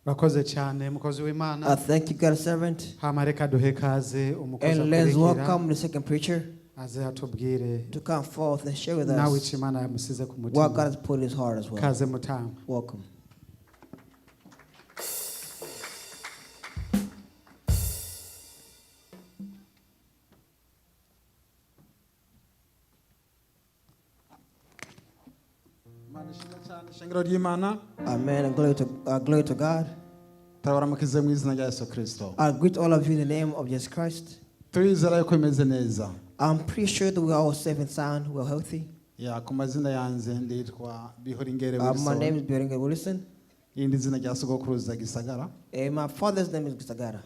Urakoze cyane mukozi w'Imana. Thank you, God's servant. Hama reka duhe kaze umukozi And let's akurikira welcome the second preacher aze atubwire to come forth and share with nawe us icyo Imana yamusize ku what mutima. God has put in his heart as well. Kaze mutama. Welcome. Imana ishimwe cyane ishengero ry'Imana. Amen. And glory to God. Turabaramukize mu izina rya Yesu Kristo. I greet all of you in the name of Jesus Christ. Turizera yuko bimeze neza. I'm pretty sure that we are all safe and sound, we're healthy. Ya ku mazina yanjye nditwa Bihoringere My name Wilson. is Beringa Wilson, Irindi zina rya sogokuruza Gisagara. And my father's name is Gisagara.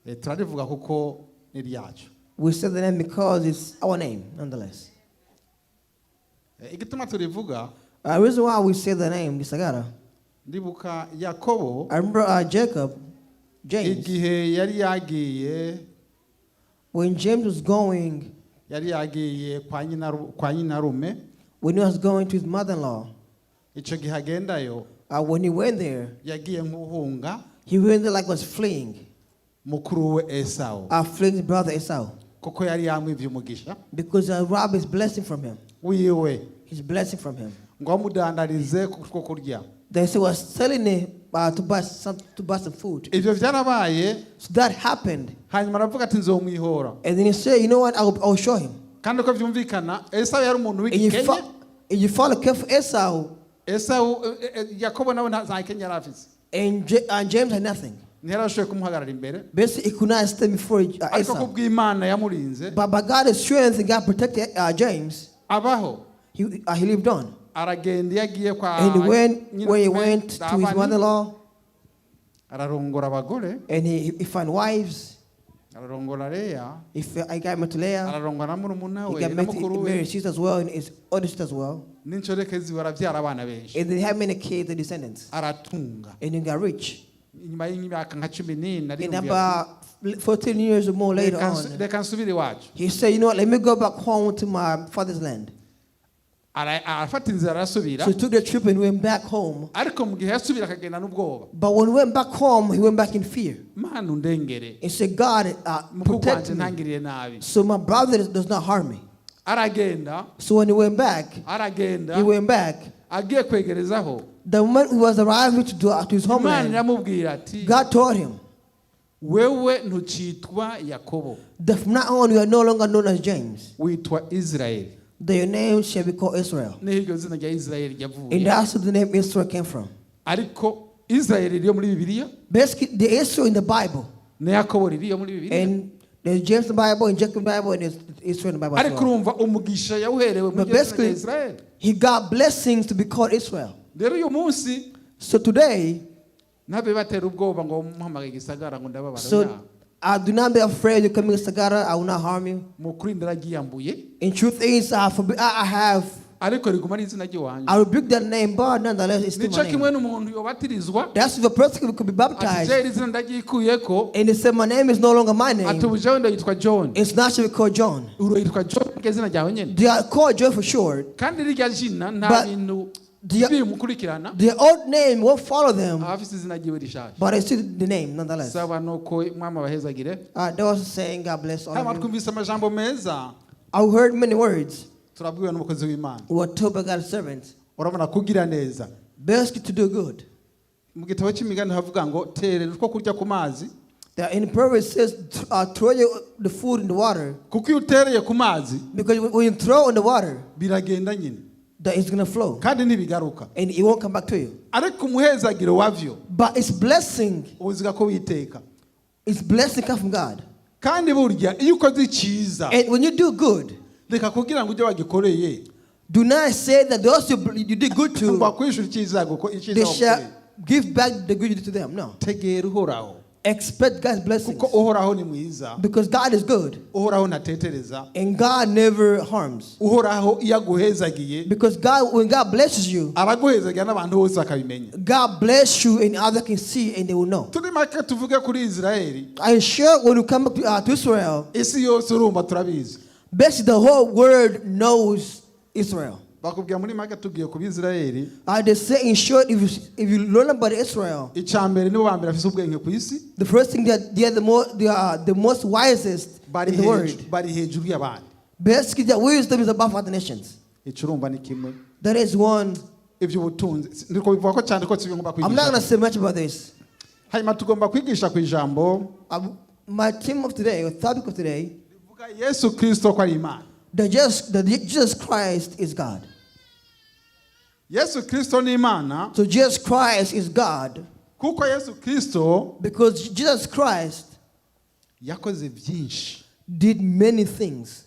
Eh, turarivuga kuko ni ryacu. We say the name because it's our name, nonetheless. Eh, igituma turivuga Reason why we say the name Gisagara, ndibuka Yakobo I remember Jacob, James, igihe yari yagiye when James was going, yari yagiye kwa nyina kwa nyinarume when he was going to his mother-in-law, icyo gihe agendayo when he went there, yagiye nk'uhunga he went there like was fleeing, mukuru we Esawu fleeing his brother Esau, kuko yari yamwivye umugisha because he robbed his blessing from him, wiwe his blessing from him. ngo amudandarize ku kurya. They said was selling it to buy some food. Ibyo byarabaye. So that happened, Hanyuma aravuga ati nzomwihora. And then he said, "You know what? I will show him." Kandi uko byumvikana Esawu yari umuntu And you, w'igikenye. And you follow careful Esau, Esawu eh, eh, Yakobo nawe nta kenya yari afise. and James had nothing. Ntiyarashoboye kumuhagarara imbere. Basically, he could not stand before Ariko Esau. kubw'Imana yamurinze But by God's strength, and God protected James. abaho. He lived on. Aragenda iyo agiye kwa And when nyina when he went to his Labani, mother-in-law, ararongora abagore and he found wives. Ararongora Leya I got married to Leah. ararongora na murumuna He we got na married to, mukuru he we married his sister as well, and his older sister as well. n'inshoreke ziwe arabyara abana benshi. And they had many kids and descendants. Aratunga. And he got rich. Inyuma y'imyaka nka 14 And ariyumvira about 14 years or more ati, later "Reka on, reka nsubire iwacu. he said, "You know what, let me go back home to my father's land." Arafata inzira arasubira. So he took the trip and went back home. Ariko mu gihe yasubira akagenda n'ubwoba. But when he went back home, he went back in fear. Mana undengere And said, "God, mukuru protect wanje me ntangiriye nabi. so my brother does not harm me." Aragenda. So when he went back, Aragenda. he went back. Agiye kwegerezaho The moment he was arriving to his Imana homeland, iramubwira ati God told him wewe ntucitwa Yakobo that from now on you are no longer known as James. Witwa Israeli. That your name shall be called Israel. Niho iryo zina rya Israeli ryavuye. And that's where the name Israel came from. Ariko Israeli ririyo muri Bibiliya Basically, the Israel in the Bible, na Yakobo ririyo muri Bibiliya. And there's James in the Bible, and Jacob in the Bible, and there's Israel in the Bible as Ariko well. urumva umugisha yawuherewe muri But iryo zina rya basically, Israeli. he got blessings to be called Israel. Rero uyu munsi So today, ntabe batera ubwoba ngo muhamagaye Gisagara ngo ndababara. so I do not be afraid of coming to Sagara. I will not harm you. Mu kuri ndaragiyambuye. In truth is, I, forbid, I have, Ariko riguma ari izina ry'iwanyu. I rebuke that name, but nonetheless, it's still Nico my kimwe name. n'umuntu yobatirizwa That's if a person could be ati baptized, je iri zina ndaryikuyeko and they said, "My name is no longer my ati name. ubu jewe ndayitwa John. It's not should be called John." Uro yitwa John iryo zina ryawe nyene. They are called John for short. Kandi rirya zina nta But bintu bimukurikirana. The old name won't follow them, Abafise izina ryiwe rishaje. but it's still the name nonetheless. Saba nuko mwama abahezagire. There was a saying, God bless all Hama of you. twumvise amajambo meza I heard many words. Turabwiwe n'umukozi w'Imana. We were told by God's servants, Urabona kugira neza basically to do good. Mu gitabo cy'imigani havuga ngo terera utwo kurya ku mazi. That in Proverbs it says, throw the food in the water. Kuko iyo utereye ku mazi Because when you throw in the water, biragenda nyine that it's going to flow. Kandi ntibigaruka. And it won't come back to you. Ariko umuhezagiro wavyo But it's blessing. uziga ko witeka. It's blessing come from God. Kandi burya iyo ukoze icyiza And when you do good, reka kugira ngo ujye wagikoreye do not say that those you did good ngo to, akwishyure icyiza icyiza they shall wagukoreye. give back the good you did to them. No. Tegera Uhoraho Expect God's blessings. kuko Uhoraho ni mwiza. Because God is good. Uhoraho ntatetereza. And God never harms. Uhoraho iyo aguhezagiye Because God, when God blesses you, araguhezagira n'abantu bose bakabimenya. God bless you and others can see and they will know. Turi make tuvuge kuri Israeli I sure when you come back to Israel, isi yose urumva turabizi. basically the whole world knows Israel. Bakubwira muri make tugiye ku Bisirayeli. They say in short, if you learn about Israel, Icya mbere nibo ba mbere bafite ubwenge ku isi. The first thing that they are the most wisest Bari in the world. Hejuru bari hejuru y'abandi. Basically, their wisdom is above other nations. Icyo urumva ni kimwe. That is one. Iby'ubutunzi ndiko bivuga ko cyane ko si ngomba I'm not kwigisha. gonna say much about this. Hanyuma tugomba kwigisha ku ijambo My theme of today, or topic of today, rivuga Yesu Kirisito ko ari Imana. that Jesus Christ is God. Yesu Kirisito ni Imana. So Jesus Christ is God Kuko Yesu Kirisito because Jesus Christ yakoze byinshi did many things.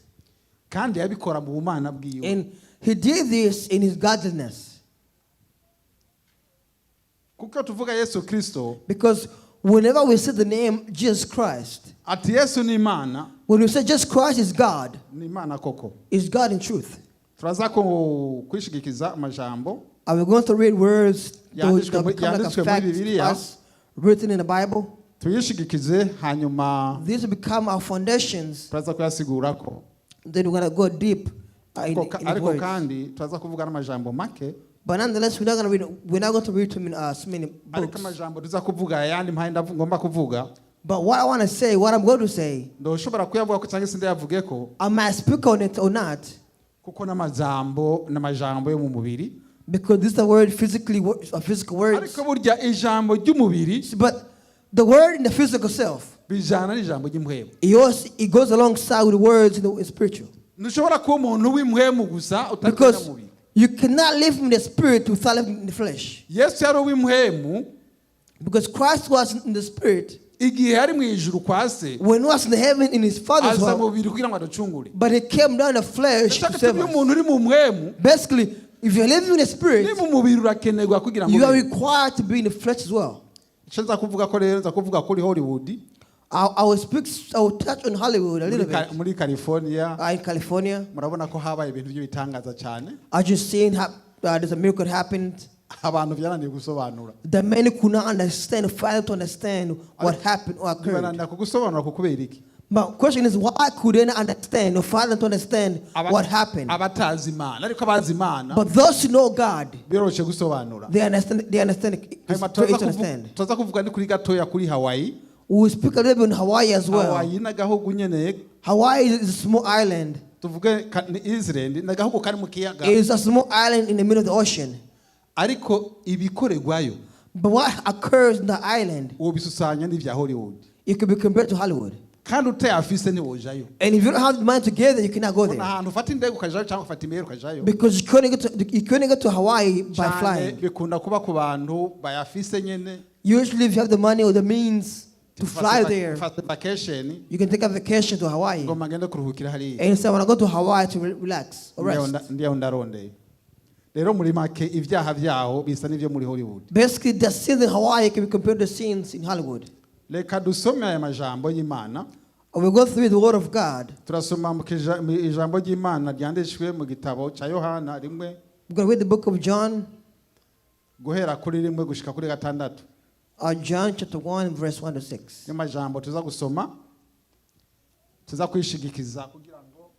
Kandi yabikora mu bumana bwiwe. And he did this in his godliness. Kuko tuvuga Yesu Kirisito Because whenever we say the name Jesus Christ, ati Yesu ni Imana, when we say Jesus Christ is God, ni Imana koko. Is God in truth. Turaza kwishigikiza amajambo Are we going to read words that will Yanditswe that become like a yanditswe muri fact to Bibiliya. Us, written in the Bible? Tuyishigikize hanyuma These will become our foundations. turaza kuyasigurako. Then we're going to go deep Ariko in the ariko words. kandi turaza kuvuga n'amajambo make. But nonetheless, we're not going to read too many, so many Ariko books. amajambo tuza kuvuga ayandi mpaye ngomba kuvuga But what I want to say, what I'm going to say, ndoshobora kuyavuga ko cyangwa se ndayavuge ko I might speak on it or not, kuko n'amajambo n'amajambo yo mu mubiri. Because this is the word physically, physical words. Ariko burya ijambo ry'umubiri But the word in the physical self, bijana n'ijambo ry'impwemu. it goes alongside with the words in the spiritual. Ntushobora kuba umuntu w'impwemu gusa utari Because umunyamubiri. You cannot live in the spirit without living in the flesh. Yesu yari uw'impwemu Because Christ was in the spirit igihe yari mu ijuru kwa se when he was in heaven in his Father's aza mu house, mubiri kugira ngo aducungure. but he came down in the flesh to Ndashaka save tuba us. umuntu uri mu mpwemu Basically, if you're living in the spirit, ni mu mubiri urakenerwa kugira ngo you are ube. required to be in the flesh as well. Icyo nza kuvuga ko rero nza kuvuga kuri Hollywood. I will touch on Hollywood a little Muri bit. Muri California. In California, Murabona ko habaye ibintu by'ibitangaza cyane. I just seen how there's a miracle happened Abantu byarananiye gusobanura. that many could not understand, failed to understand what happened or occurred. Bibananira kugusobanura ku kubera iki? But question is, why could they not understand or fail to understand what happened? Abatazi Imana ariko abazi Imana But those who know God, biroroshye gusobanura. they understand. They understand. It's Hanyuma very turaza easy to understand. turaza kuvuga ni kuri gatoya kuri Hawaii. We will speak a little bit on Hawaii as well. Hawaii n'agahugu nyene Hawaii is a small island. Tuvuge ni Island n'agahugu kari mu kiyaga. It is a small island in the middle of the ocean. Ariko ibikorerwayo But what occurs in the island, uwo bisusanya n'ibya Hollywood. It could be compared to Hollywood. Kandi utayafise ntiwojayo. And if you don't have the money together, you cannot go Ubona there. Ahantu ufata indege ukajayo cyangwa ufata imeri ukajayo. Because you couldn't get to Hawaii by Cyane flying. Bikunda kuba ku bantu bayafise nyene. Usually, if you have the money or the means to fly there, Mfate vacation you can take a vacation to Hawaii. ngomba ngende kuruhukira hariya. And you say, I want to go to Hawaii to relax or Ndiyo rest. Ndiyo ndarondeye rero muri make ibyaha byaho bisa n'ibyo muri Hollywood. Basically, the scenes in Hawaii can be compared to the scenes in Hollywood. Reka dusome aya majambo y'Imana. And we go through the Word of God. Turasoma mu ijambo ry'Imana ryanditswe mu gitabo cya Yohana rimwe We're going to read the book of John, guhera kuri rimwe gushika kuri gatandatu. John chapter 1, verse 1 to 6. Niyo majambo tuza gusoma tuza kwishigikiza kugira ngo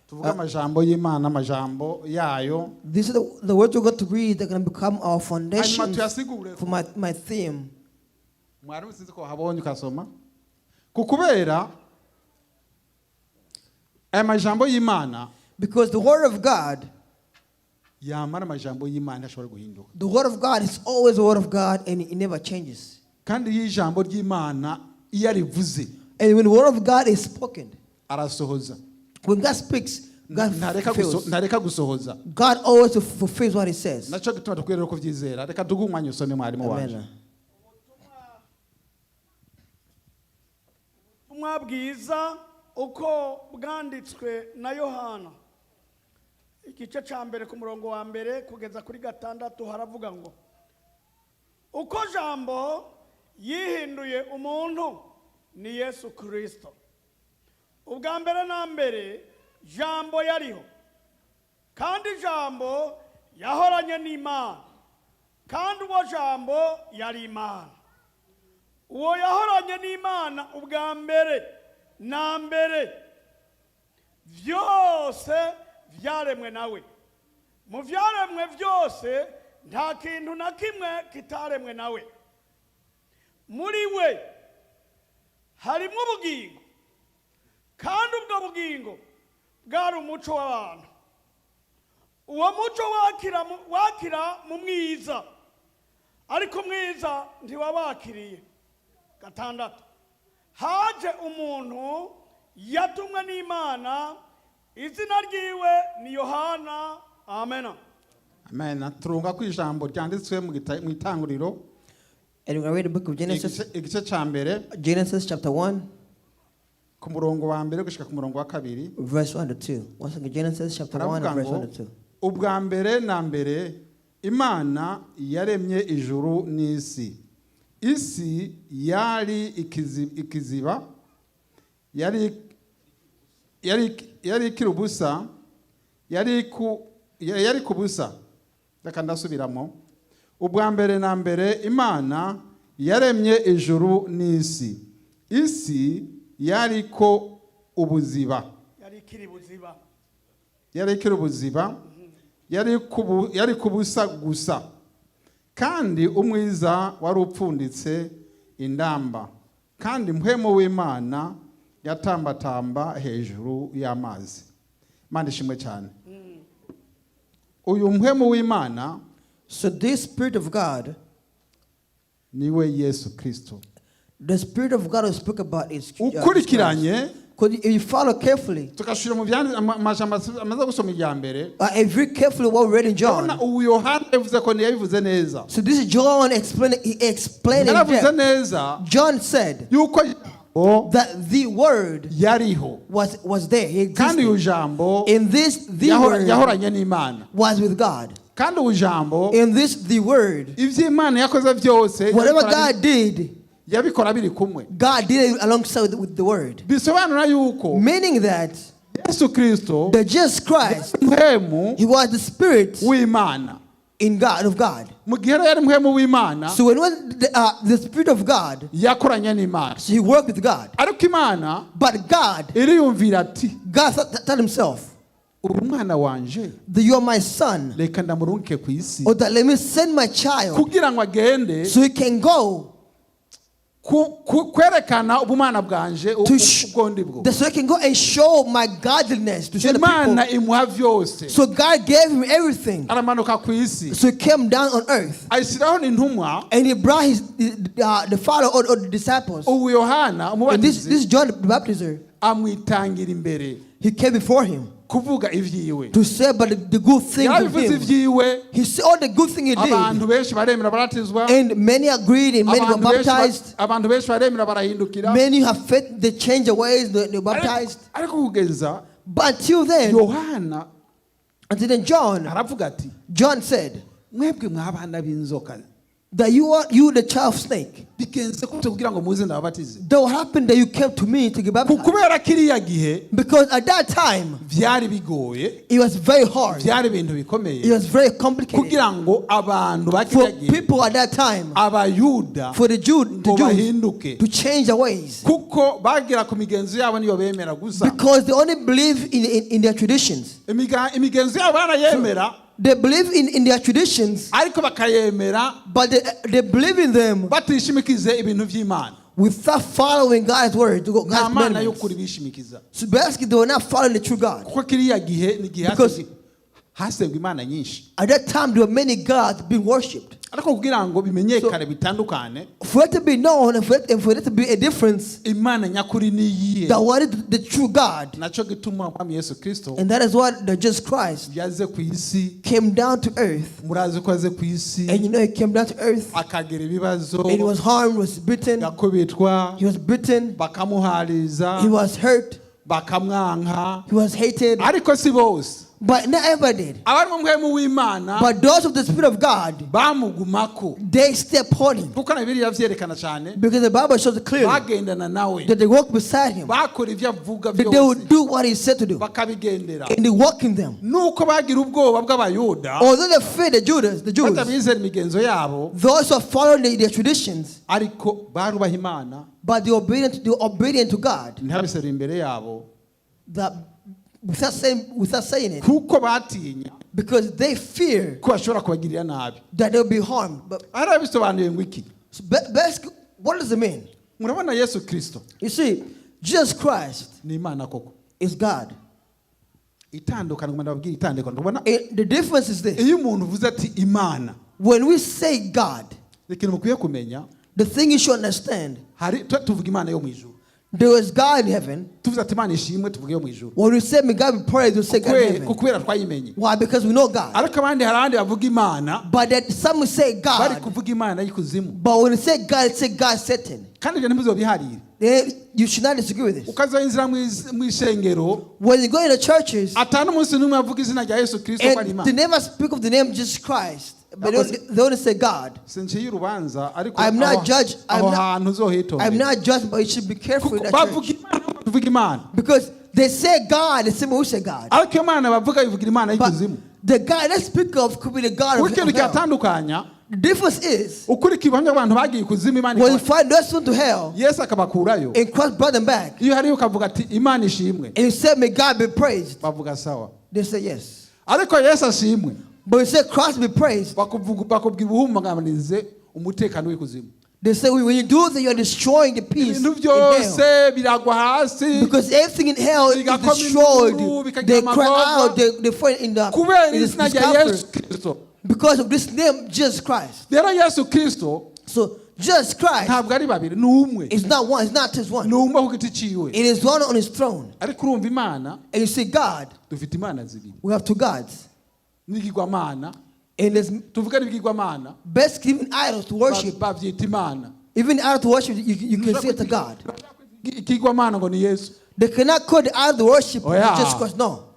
tuvuge amajambo y'Imana amajambo yayo. These are the words we're going to read that are going to become our Hanyuma foundation tuyasigure. For my theme. Mwarimu sinzi ko wahabonye ukasoma ku kubera aya majambo y'Imana Because the Word of God, yamara amajambo y'Imana ntashobora guhinduka. The Word of God is always the Word of God and it never changes. Kandi iyo ijambo ry'Imana iyo arivuze And when the Word of God is spoken, arasohoza. When God speaks, God Ntareka fulfills. Ntareka gusohoza. God always fulfills what He says. Nacyo gituma dukwiye rero kubyizera. Reka duhe umwanya usome mwarimu wacu. Amen. Ubutumwa bwiza uko bwanditswe na Yohana igice cya mbere ku murongo wa mbere kugeza kuri gatandatu haravuga ngo uko jambo yihinduye umuntu ni Yesu Kirisito. Ubwa mbere na mbere jambo yariho kandi jambo yahoranye n'Imana kandi uwo jambo yari Imana. Uwo yahoranye n'Imana ubwa mbere na mbere byose byaremwe nawe. Mu byaremwe byose nta kintu na kimwe kitaremwe nawe. Muri we harimo ubugingo, kandi ubwo bugingo bwari umuco w'abantu. Uwo muco wakira mu mwiza, ariko umwiza ntiwabakiriye. Gatandatu, haje umuntu yatumwe n'Imana, izina ryiwe ni Yohana. Amena. Amen. Turunga ku ijambo ryanditswe mu itanguriro, And we're going to read the book of Genesis, igice cya mbere, Genesis chapter 1, ku murongo wa mbere gushika ku murongo wa kabiri. Verse 1 to 2. Once again, Genesis chapter 1 Haravuga and verse ngo, 1 to 2. Ubwa mbere na mbere Imana yaremye ijuru n'isi. Isi yari ikiziba, yari ikiri ubusa, yari ku busa. Reka ndasubiramo. Ubwa mbere na mbere Imana yaremye ijuru n'isi. Isi yariko ubuziba, Yari ikiri buziba. Yari ikiri ubuziba, yari ku busa gusa, kandi umwiza wari upfunditse indamba, kandi mpwemu w'Imana yatambatamba hejuru y'amazi. Imana ishimwe cyane. Uyu mpwemu w'Imana So this Spirit of God, niwe Yesu Kristo. The Spirit of God we spoke about is Ukurikiranye, Because if you follow carefully, tugasubira mu amajambo amaze gusoma irya mbere, if you read carefully what we read in John, urabona ubu Yohana yavuze ko ntiyabivuze neza. So this is John explaining, he explained in Yaravuze depth. neza John said yuko Ijambo that the Word yariho, was there. He kandi uyu existed. Jambo In this, the Word yahoranye n'Imana, was with God. Kandi uyu Jambo, In this, the Word, ibyo Imana yakoze byose, whatever God did, yabikora biri kumwe. God did it alongside with the Word. Bisobanura yuko Meaning that Yesu Kristo the Jesus Christ, mpwemu he was the Spirit w'Imana. In God, of God. Mu gihe rero yari mpwemu w'Imana, So when was the Spirit of God, yakoranye n'Imana, so he worked with God. Ariko Imana But God, iriyumvira ati, God thought himself, uri umwana wanje, that you are my son, reka ndamurungike ku isi, or that let me send my child kugira ngo agende so he can go kwerekana ubumana bwanje to ubwo ndibwo. So he can go and show my godliness to show the Imana people. imuha byose. So God gave him everything. Aramanuka ku isi, So he came down on earth. ayishyiraho n'intumwa. And he brought the father or the disciples. Ubu Yohana And this umubatizi this John the Baptizer, amwitangira imbere he came before him kuvuga ibyiwe. To say about the good things of Yarabivuze him. ibyiwe. He said all the good thing he Abantu did. benshi baremera baratizwa. And many agreed and many were Abantu benshi baptized. Abantu benshi baremera barahindukira. Many have faith, they changed their ways, they were baptized. Ariko kugeza But until then, Yohana until then John, aravuga ati, John said mwebwe mwabana b'inzoka, that you are you the child of snake. Bigenze gute kugira ngo muze ndababatize? That what happened that you came to me to get baptized. Kubera kiriya gihe Because at that time, byari bigoye, it was very hard. byari ibintu bikomeye It was very complicated kugira ngo abantu ba for kiriya gihe, people at that time, Abayuda, for the ngo Jews, bahinduke, to change their ways. Kuko bagera ku migenzo yabo niyo bemera gusa. Because they only believe in their traditions. Imigenzo yabo barayemera, They believe in their traditions, ariko bakayemera but they believe in them batishimikize ibintu by'Imana. Without following God's word, God's Nta Mana commandments. y'ukuri bishimikiza. So basically, they were not following the true God. Kuko kiriya gihe ni igihe Because hasengwa imana nyinshi. at that time, there were many gods being worshipped. Ariko kugira ngo bimenyekane bitandukane, For it to be known and for it to be a difference, Imana nyakuri ni iyihe, that what is the true God. Nacyo gituma Umwami Yesu Kristo And that is what the Jesus Christ yaze ku isi. Came down to earth. Murazi ko aze ku isi, And you know, he came down to earth akagira ibibazo, and he was harmed, was beaten. gakubitwa, He was beaten. bakamuhariza, He was hurt. Bakamwanka. He was hated. Ariko si bose. But not everybody did. Abari mu mpwemu w'Imana But those of the Spirit of God, bamugumako, they stay upon him. Kuko na Bibiliya vyerekana cyane, Because the Bible shows clearly bagendana nawe, that they walk beside him, bakora ibyo avuga that they byose, would do what he said to do. Bakabigendera. And they walk in them. Nuko bagira ubwoba bw'Abayuda, Although they feared the Jews, batabizera imigenzo yabo, those who followed their traditions, ariko barubaha Imana, but they were obedient to God. Ntibabiserure imbere yabo, That without saying it, kuko batinya Because they fear ko bashobora kubagirira nabi. That they'll be harmed. But Hari abisobanuye ngo iki? So basically, what does it mean? Murabona Yesu Kirisito You see, Jesus Christ ni Imana koko. Is God. Itandukano ndababwira itandukano ndabona. The difference is this. Iyo umuntu uvuze ati Imana, When we say God, ikintu mukwiye kumenya, the thing you should understand, hari tuvuga Imana yo mu ijuru. There is God in heaven. Tuvuze ati Imana ishimwe tuvuge yo mu ijuru. When we say may God be praised, we say God in heaven. Kubera twayimenye. Why? Because we know God. Ariko abandi hari abandi bavuga Imana, But that some will say bari God. Kuvuga Imana y'ikuzimu. But when you say God, say God Satan. Kandi ibyo ntimuzobiharire. Then you should not disagree with this. Ukazoyinjira mu ishengero, When you go in the churches, atanu umunsi n'umwe avuga izina rya Yesu Kristo ko ari and they Imana. Never speak of the name Jesus Christ, but they only say God. Sinciye urubanza ariko I'm not judge. Aho hantu uzohitondera. I'm not judging, but you should be careful in Kuko that bavuga church. Imana tuvuga Imana. Because they say God, the same way we say God. Ariko iyo Mana bavuga bivugira Imana But y'ikuzimu. the God they speak of could be the God of, Kuko ikintu of hell. cyatandukanya, The difference is, ukurikira ubuhamya bw'abantu bagiye ikuzimu Imana when you find those who to hell, Yesu akabakurayo, and Christ brought them back, iyo hariyo ukavuga ati Imana ishimwe, and you say, "May God be praised," bavuga sawa. They say yes. Ariko Yesu ashimwe, But you say Christ be praised, bakubwira ubuhumangabanize umutekano w'ikuzimu. They say when you do that, you're destroying the peace Ibintu in hell. byose biragwa hasi. Because everything in hell is Bigakoma destroyed. induru, bikagira They cry amagorwa. out, they fall in the Kubera in this izina rya discomfort. Yesu Kristo. Because of this name, Jesus Christ. Rero Yesu Kristo So Jesus Christ ntabwo ari babiri ni umwe. Is not one, it's not just one. Ni umwe ku giti ciwe. It is one on his throne. Ariko urumva Imana, And you see God, dufite imana zibiri. We have two gods. N'ibigirwamana. And there's Tuvuge n'ibigirwamana, basically even idols to worship. Babyita Imana. Even idol to worship, you can say it's a God. Ikigirwamana ngo ni Yesu. They cannot call the idol to worship Oh, yeah. Jesus Christ. No.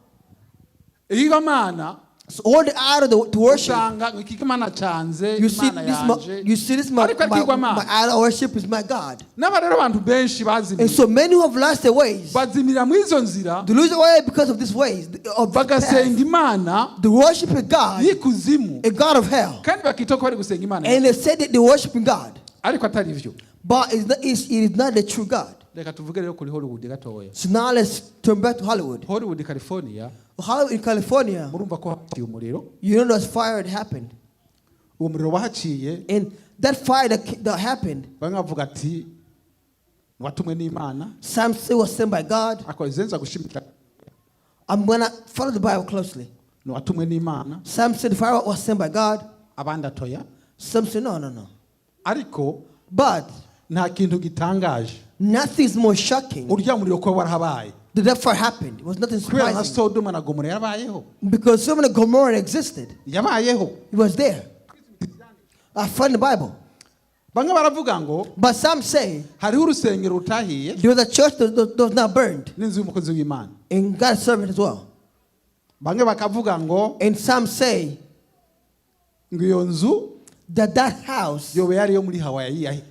Ikigirwamana, So all the idol to worship, usanga ngo ikigirwamana canze you see Imana this, my, yanje. you see this my, Ariko my, ikigirwamana. my idol worship is my God. N'aba rero abantu benshi And bazimiye, so many who have lost their ways, bazimira muri izo nzira, they lose their way because of these ways of this bagasenga path. Imana They worship a God, y'ikuzimu, a God of hell. kandi bakita ko bari gusenga Imana, And they say that they're worshiping God. ariko atari byo. But it is not the true God. Reka tuvuge rero kuri Hollywood gatoya. So now let's turn back to Hollywood. Hollywood, California, Hollywood in California, murumva ko haciye umuriro. you know that fire had happened. Uwo muriro wahaciye, And that fire that happened, bamwe bavuga ati watumwe n'Imana. Some say was sent by God. Ariko zenza gushimika I'm going to follow the Bible closely. ni watumwe n'Imana. Some say the fire was sent by God. Abandi atoya. Some say no. Ariko But nta kintu gitangaje nothing is more shocking urya muriro kuba warahabaye, that that fire happened. It was nothing kubera nka surprising. Sodoma na Gomora yarabayeho. Because Sodom and Gomorrah existed. Yabayeho. It was there. I found the Bible. Bamwe baravuga ngo But some say hariho urusengero rutahiye there was a church that was not burned. N'inzu y'umukozi w'Imana. And God's servant as well. Bamwe bakavuga ngo And some say ngo iyo nzu that that house, yoba yari iyo muri Hawaii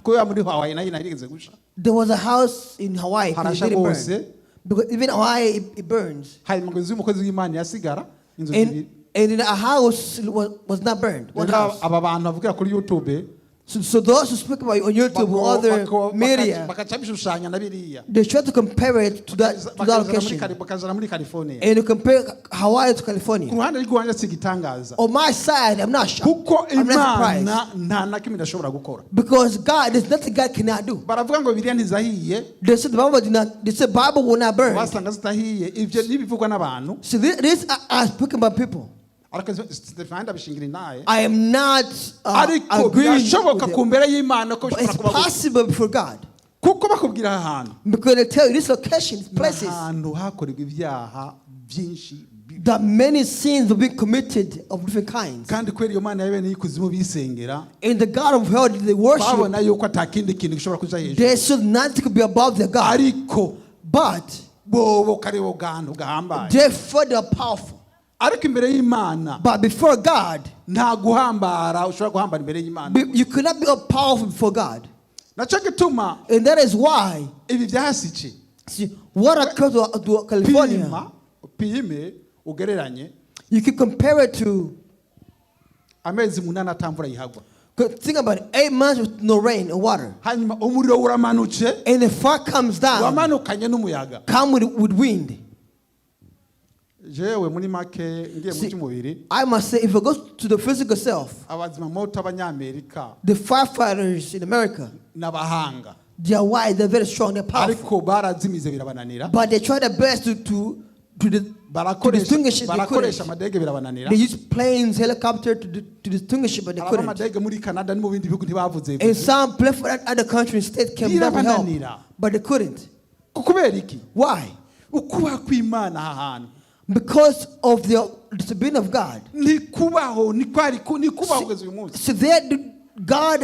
kuko muri Hawaii nayo inarigeze gusha. There was a house in Hawaii 'cause it Harasha didn't burn. rwose. Because even Hawaii, it burns. Hanyuma ngo inzu y'umukozi w'Imana yasigara inzu zibiri. And in a house was not burned. One Rero house. aba bantu bavugira kuri YouTube, So those who speak about it on YouTube or other media, bakaca bishushanya na biriya, they try to compare it to that bakazana muri location. Bakazana muri California. And to compare Hawaii to Ku California. ruhande rw'iwanjye si igitangaza, On my side, I'm not shocked. kuko I'm not surprised. Imana nta na kimwe idashobora gukora. Because God, there's nothing God cannot do. Baravuga ngo Bibiliya ntizahiye. They said the Bible did not, they said Bible will not burn. Wasanga zitahiye ibyo n'ibivugwa n'abantu. So this I speaking about people. Ariko Stefani ndabishingira intaye. I am not Ariko agreeing birashoboka with ku them. mbere y'Imana ko But bishobora it's kuba gutya. possible for God. Kuko bakubwira aha hantu, Because they tell you this location, these ni places, ahantu hakorerwa ibyaha byinshi bibi. That many sins will be committed of different kinds. Kandi kubera iyo Mana ya bene y'ikuzimu bisengera, And the God of hell they worship, babona yuko atakindi kintu gishobora kuja hejuru. They should not be above their God. Ariko But bobo karibo gantu gahambaye. Therefore they are powerful. Ariko imbere y'Imana, But before God, nta guhambara ushobora guhambara imbere y'Imana. You cannot be all powerful before God. Nacyo gituma And that is why, ibi byahasice, see, what occurred to California, pima upime ugereranye you can compare it to, amezi 8 atamvura yihagwa, think about it, 8 months with no rain or water. Hanyuma umuriro uramanutse, And the fire comes down, wamanukanye n'umuyaga. come with wind. Jewe muri make ngiye mu See, by'umubiri, I must say, if it goes to the physical self, abazimyamoto b'abanyamerika the firefighters in America, n'abahanga, they are wise, they're very strong, they're powerful. Ariko barazimize birabananira. But they try their best to Barakoresha distinguish it. They barakoresha couldn't. Amadege birabananira. They used planes, helicopter to distinguish it, but they Haraba couldn't. amadege muri Canada no mu bindi bihugu ntibavuze. And some play for that other country and state came down to help, Birabananira. But they couldn't. Kubera iki? Why? Ukubaha kw'Imana aha hantu Because of the discipline of God. Ntikubaho ntikwari ku- ntikubaho kugeza uyu munsi. So there, God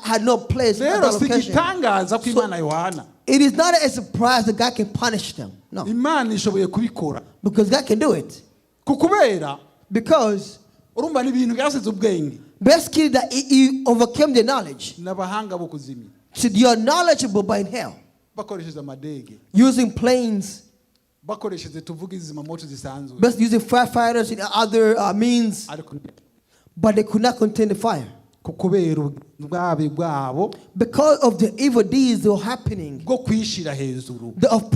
had no place at Rero that si location. igitangaza ko So- Imana Yohana It is not a surprise that God can punish them. No, Imana ishoboye kubikora because God can do it. Ku kubera Because urumva ni ibintu byasize ubwenge basically that he overcame the knowledge. N'abahanga bo kuzimya. So you are knowledgeable by hell Bakoresheje amadege, using planes, bakoresheje tuvuge izimamoto zisanzwe, just using firefighters and other means, ariko but they could not contain the fire ku kubera ubwabi bwabo because of the evil deeds that were happening. Bwo kwishira hejuru. They have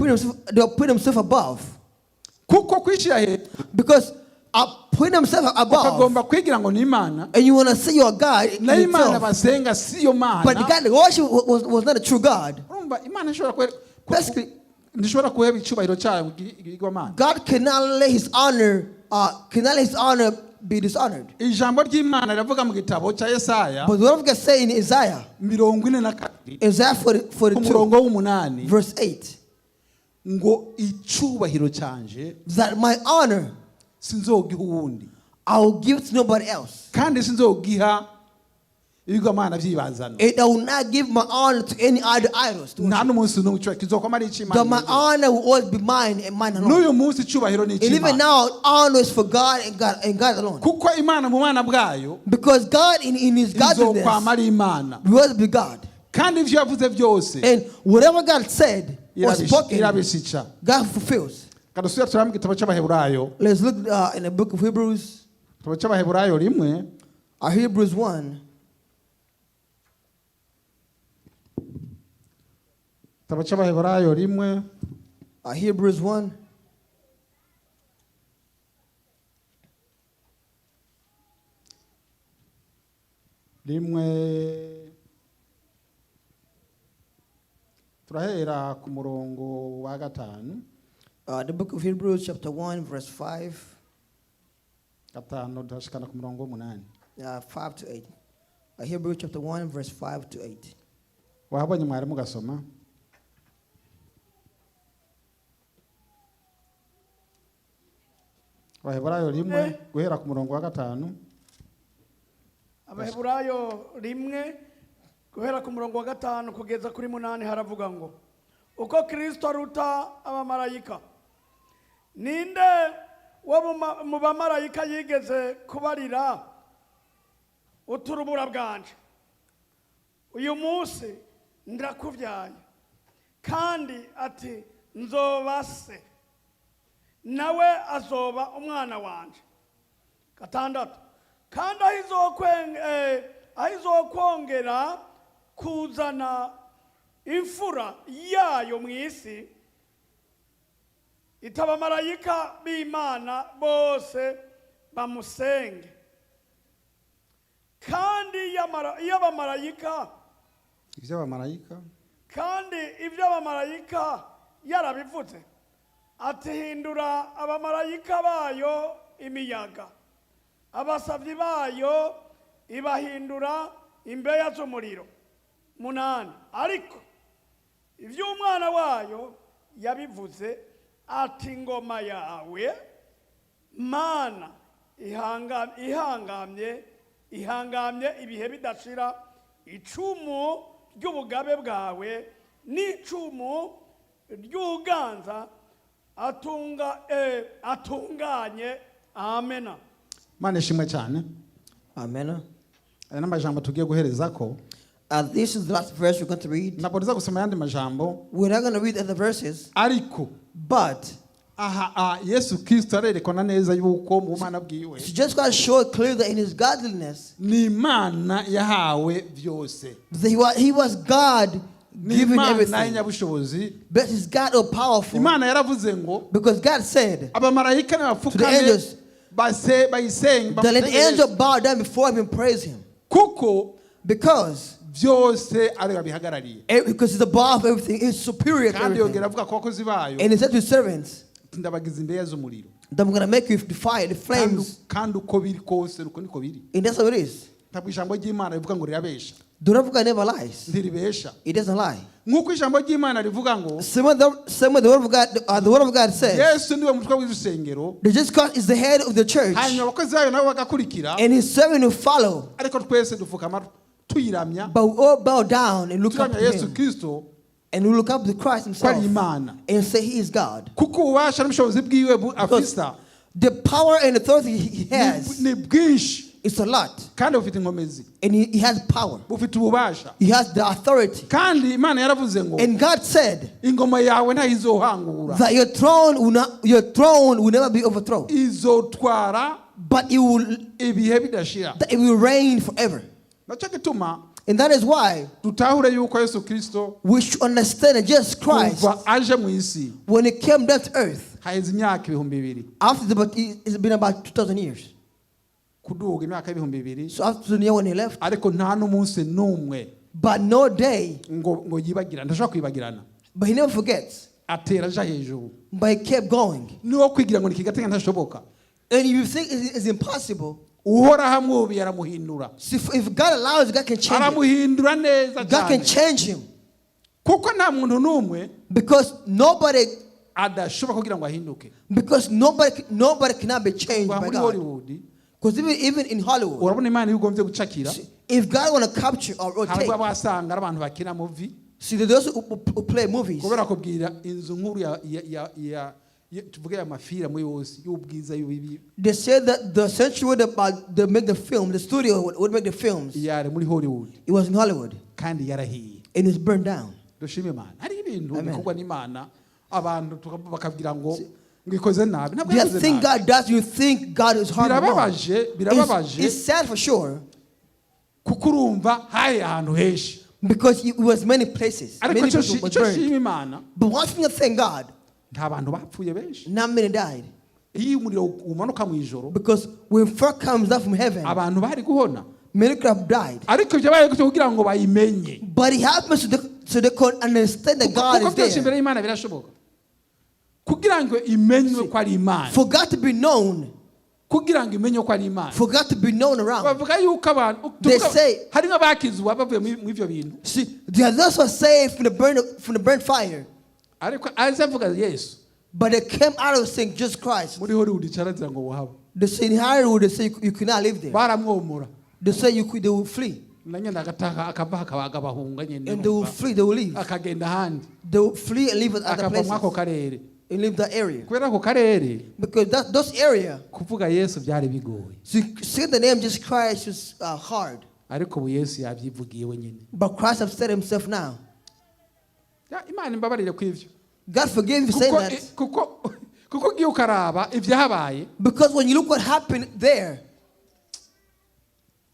put themselves above Kuko kwishira hejuru because putting themselves above, ukagomba kwigira ngo ni Imana, and you want to say you are God in nayo Imana itself. basenga siyo But the Mana. God they worship was not a true God. Urumva Imana ishobora ntishobora kuheba icyubahiro cyayo igirwamana. God cannot let his honor be dishonored. Ijambo ry'Imana riravuga mu gitabo cya Yesaya But the word of God say in Isaiah, 42, Isaiah 40, ku 42, murongo w'umunani, verse 8, ngo icyubahiro cyanje that my honor sinzogiha uwundi, I will give to nobody else. Kandi sinzogiha ibigwamana by'ibazano. And I will not give my honor to any other idols to Nta worship. n'umunsi n'umwe icyubahiro kizokwama ari That my icy'Imana. Honor will always be mine and mine alone. N'uyu munsi icyubahiro ni And even icy'Imana. Now, honor is for God and God and God alone. Kuko Imana mu bana bwayo Because God in his godliness izokwama ari Imana, will always be God. Kandi ibyo yavuze byose And whatever God said or spoken, irabishica. God fulfills. Kadusubira turaba mu gitabo cy'Abaheburayo. Let's look in the book of Hebrews, Igitabo cy'Abaheburayo rimwe, Hebrews 1. Igitabo cy'Abaheburayo rimwe, Hebrews 1, rimwe turahera ku murongo wa gatanu. The book of Hebrews, chapter 1, verse 5, Gatanu turashikana ku murongo w'umunani. 5 to 8. Hebrews chapter 1, verse 5 to 8. Wahabonye mwarimu ugasoma. Abaheburayo rimwe guhera ku murongo wa gatanu. Abaheburayo rimwe guhera ku murongo wa gatanu kugeza kuri munani haravuga ngo uko Kristo aruta abamarayika. Ninde wo mu bamarayika yigeze kubarira uturubura bwanje uyu munsi ndakubyaye kandi ati nzoba se nawe azoba umwana wanje. Gatandatu kandi aho izokwongera kuzana imfura yayo mu isi itabamarayika b'Imana bose bamusenge kandi iyo abamarayika Iby'abamarayika kandi ibyo abamarayika yarabivuze ati hindura abamarayika bayo imiyaga abasabyi bayo ibahindura imbeya z'umuriro. Munani ariko iby'umwana wayo yabivuze ati ingoma yawe Mana ihangamye ihangamye ibihe bidashira icumu ry'ubugabe bwawe n'icumu ry'uganza atunga atunganye. Amena. Imana ishimwe cyane. Amen. Aya ni amajambo tugiye guhereza ko. This is the last verse we're going to read. Ntabwo tuza gusoma ayandi majambo, We're not going to read other verses, ariko but aha Yesu Kristo arerekana neza yuko mu bumana bwiwe so just God showed clearly that in his godliness, ni Imana yahawe byose. That he was God Ni giving Imana everything. y'inyabushobozi. But is God all powerful? Imana yaravuze ngo Because God said abamarayika To the nibapfukame angels, base bayisenge that let the bamusenge Yesu. angel bow down before him and praise him. Kuko Because byose ari babihagarariye. Because he's above everything, he's superior to Kandi everything. yongera avuga ku bakozi bayo, And he said to his servants, ati, ndabagize imbeya z'umuriro. that I'm gonna make you the fire, the Kandi flames. kandi uko biri kose uko niko biri. And that's how it is. Ntabwo ijambo ry'Imana rivuga ngo rirabesha. The word of God never lies. Ntiribesha. It doesn't lie. Nk'uko ijambo ry'Imana rivuga ngo Same way the word of God says, Yesu niwe mutwe w'urusengero, that Jesus Christ is the head of the church, hanyuma abakozi bayo nabo bagakurikira, and his servant will follow. ariko twese dupfukama tuyiramya, But we all bow down and look up turamya to Yesu him, Kristo and we look up to Christ ko himself ari Imana. and say he is God. Kuko ububasha n'ubushobozi bwiwe Because afisa the power and authority he has ni bwinshi is a lot, kandi bufite inkomezi, and he has power. bufite ububasha. He has the authority. Kandi Imana yaravuze ngo And God said ingoma yawe ntayizohangura, that your throne will never be overthrown, izotwara but it will ibihe bidashira. that it will reign forever. Nacyo gituma And that is why dutahure yuko Yesu Kristo we should understand that Jesus Christ, kuva aje mu isi when he came down to earth, haheze imyaka 2000, after the, but it's been about 2,000 years. kuduga imyaka 2000, So after the year when he left, ariko nta n'umunsi n'umwe but no day, ngo yibagirane, ntashobora kwibagirana. but he never forgets. Atera aja hejuru. But he kept going. Niwo kwigira ngo nikigatega ntashoboka. And if you think it's impossible, Uhoraho amwubiye aramuhindura. see, if God allows, God can change it. Aramuhindura neza God can cyane. change him. Kuko nta muntu n'umwe Because nobody, adashobora kugira ngo ahinduke. because nobody cannot be changed Kuva by muri God. Hollywood Because even in Hollywood, urabona Imana iyo ugombye gucakira, see, if God want to capture or hari take, ubwo wasanga ari abantu bakina movie, see, those who play movies, kubera kubwira inzu nkuru ya tuvuge ya mafira muri yose y'ubwiza y'ubibi, they say that the century about they make the film, the studio would make the films. yari muri Hollywood It was in Hollywood, kandi yarahiye. and it's burned down. Dushime Imana. Hari ibintu Amen. bikorwa n'Imana abantu bakabwira ngo ikoze nabi. Ntabwo The yakoze thing nabi. God does, you think God is hard. Birababaje, birababaje. It's sad for sure, Kuko urumva hari ahantu henshi. because it was many places. Ariko Many icyo people were icyo burned. nshima Imana, But one thing I thank God, nta bantu bapfuye benshi. not many died. Iyo umuriro umanuka mu ijoro, Because when fire comes down from heaven, abantu bari guhona. many could have died. Ariko ibyo baye gutyo kugira ngo bayimenye. But it happens so they could understand that God Kuko is byose imbere there. y'Imana birashoboka. Kugira ngo imenywe ko ari Imana. For God to be known, Kugira ngo imenye ko ari Imana. for God to be known around. Bavuga yuko abantu They tuvuga- say- hari nk'abakizwa bavuye muri ibyo bintu. See, the others were saved from the burnt fire, Ariko aza avuga Yesu but they came out of saying Jesus Christ. muri Hollywood cyarazira ngo buhaba. They say in Hollywood, they say you cannot live there. Baramwomora. They say you could, they will flee, Na nyine agataha akava akabaga bahunga nyine. and they will flee, they will leave. Akagenda ahandi. They will flee and leave other Akava muri ako places karere. and leave that area Kubera ako karere because that those area. kuvuga Yesu byari bigoye. So say the name Jesus Christ is hard, Ariko ubu Yesu yabyivugiye wenyine. but Christ has said himself now. Ya, Imana imbabarire ku ivyo. God forgive you for saying Kuko that. kuko ugiye ukaraba ibyahabaye, Because when you look what happened there,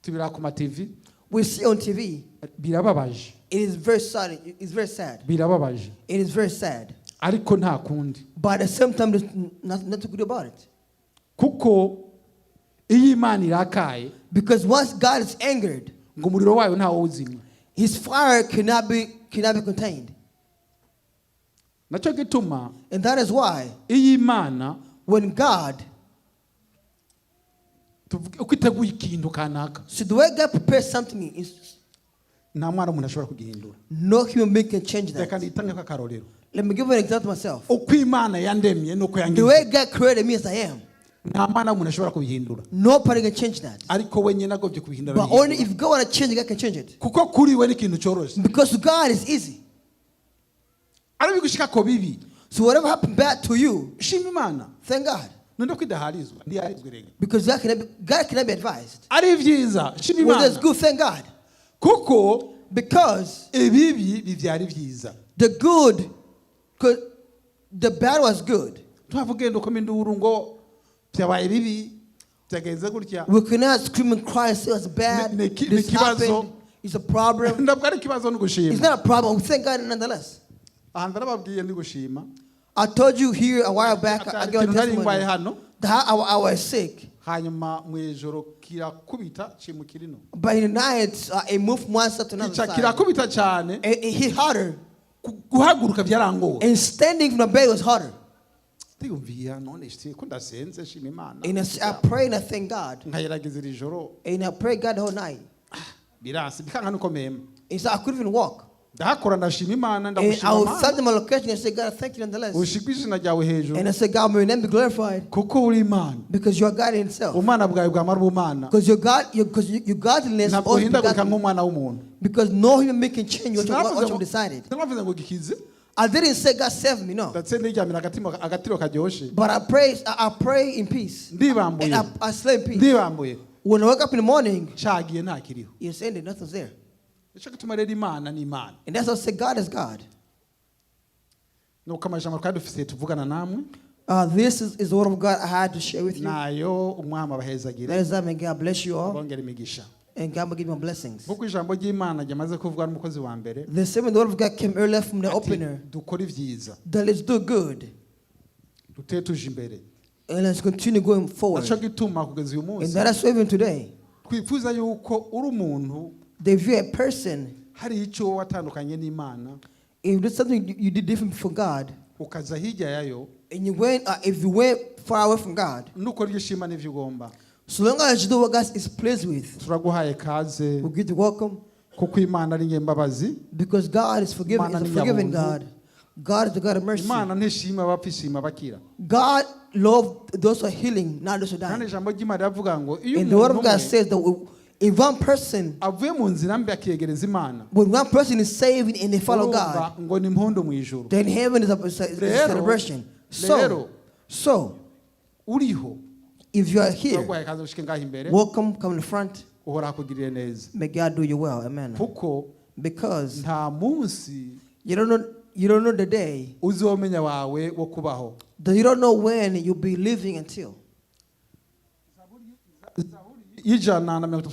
tubira ku ma TV, we see on TV, birababaje. it is very sad. It's very sad. Birababaje. It is very sad. Ariko nta kundi. But at the same time, there's nothing to do about it. Kuko iyo Imana irakaye, Because once God is angered, ngo umuriro wayo ntawo uzimya. his fire cannot be contained. Nacyo gituma And that is why iyo Imana when God, tuvuge uko iteguye ikintu kanaka, so the way God prepares something is nta mwana w'umuntu ashobora kugihindura. no human being can change Reka that. nitange akarorero. Let me give you an example myself. Uko Imana yandemye nuko The yangize, way God created me as I am, nta mwana w'umuntu ashobora kubihindura. nobody can change that. Ariko we nyine agobye kubihindura. But only if God want to change it, God can change it. Kuko kuri we ni ikintu cyoroshye. Because to God is easy. Ari bigushika ko bibi. So whatever happened bad to you, Shima Imana. thank God. None kwidaharizwa, ntiyarizwe rega. Because God cannot be advised. Ari byiza, shima When there's Imana. good, thank God. Kuko Because ibibi bibyara ibyiza. the good, could, the bad was good. Tuhavuge ndukoma induru ngo byabaye bibi, byagenze gutya. We cannot scream and cry and say it's bad. Ni- ni This ikibazo. happened. It's a problem. Ntabwo ari ikibazo ni It's ugushima. Not a problem. We thank God nonetheless. Aha ndarababwiye ndi gushima. I told you here a while back, I gave a Ikintu nari ngwaye testimony hano that how I was sick. Hanyuma mu ijoro kirakubita cimukira ino. But in the night, it moved from one side to another Kica side. kirakubita cyane. It hit harder. Gu- guhaguruka byarangoye. And standing from the bed was harder. Ndiyumviye none se ko ndasenze shima Imana. And I pray and I thank God. Nkagerageza iri joro. And I pray God the whole night. Biransi bikanka nuko mema. And so I couldn't even walk. Ndahakora ndashima Imana And I ndagushima would Imana. start my location and say, God, I thank you nonetheless. Ushigwe izina ryawe hejuru. And I said, God, may your name be glorified Kuko uri Imana. because you are God in Himself. Ubumana bwawe bwamara ubumana. Because your God, your, because your godliness Ntabwo always uhindagurika begotten. nk'umwana w'umuntu. Because no human being can change Sinavuze what you ngo- decided. sinavuze ngo gikize. I didn't say God save me, no. Ndetse niryamira agatima agatiro karyoshe. But I pray in peace. Ndibambuye. And I sleep in peace. Ndibambuye. When I wake up in the morning, Cagiye ntakiriho. It's ended, nothing's there. Nicyo gituma rero Imana ni Imana. And that's why I say God is God. Nuko amajambo twari dufise tuvugana namwe. This is the word of God I had to share with you. Nayo umwami abahezagire. That is that, may God bless you all. Abongera imigisha. And God will give you blessings. Nk'uko ijambo ry'Imana ryamaze kuvugwa n'umukozi wa mbere. The same the word of God came earlier from the Ati, opener. dukore ibyiza. That let's do good. Duteye tuje imbere. And let's continue going forward. Naco gituma kugeza uyu And munsi that is why even today, twifuza yuko uri umuntu if you're a person, hari icyo watandukanye n'Imana if there's something you did different for God, ukaza hirya yayo and you went, if you went far away from God, nukora ibyo ushima n'ibyo ugomba. So long as you do what God is pleased with, Turaguhaye kaze we give you welcome kuko Imana ari nyembabazi. Because God is forgiving, Imana is a ni forgiving nyabuntu. God. God is the God of mercy. Imana ntishima abapfa ishima abakira. God loved those who are healing, not those who Kandi die. ijambo ry'Imana riravuga ngo iyo And the word umuntu of God umwe says that if one person, avuye mu nzira mbi akiyegereza Imana when one person is saved and they follow urumva God, ngo ni impundu mu ijuru. then heaven is a Rero, celebration. rero, So uriho if you are here, turaguhaye kaze ushike ngaho imbere. Welcome, come in the front. Uhoraho akugirire neza. May God do you well. Amen. Kuko Because nta munsi you don't know the day, uzomenya wawe wo kubaho. That you don't know when you'll be living until.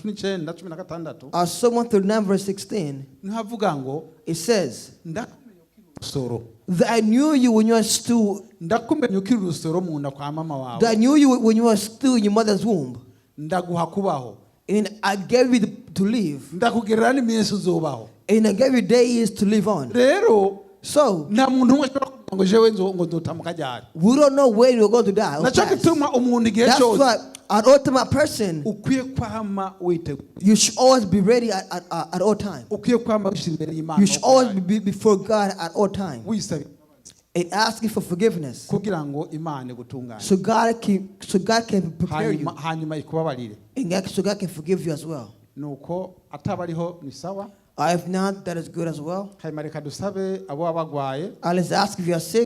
139:16. Psalm 139 verse 16, Ntihavuga ngo it says, ndakumenya ukiri urusoro. That I knew you when you were still, Ndakumenya ukiri urusoro mu nda kwa mama wawe. That I knew you when you were still in your mother's womb, Ndaguha kubaho. And I gave you to live, Ndakugerera n'iminsi uzobaho. And I gave you days to live on. Rero So nta muntu umwe ashobora kuvuga ngo jewe nzo ngo nzotamuka ryari. We don't know when we're going to die or Nacyo pass. gituma umuntu igihe That's cyose why an ultimate person, ukwiye kwama witeguye. You should always be ready at all time. Ukwiye kwama wishyira imbere y'Imana You should always be before God at all time wisabira and asking for forgiveness kugira ngo Imana igutunganye. so God can prepare you Hanyuma hanyuma ikubabarire. And so God can forgive you as well. Nuko ataba ariho ni sawa. If not, that is good as well. Hanyuma reka dusabe abo baba bagwaye. Let's ask if you are sick.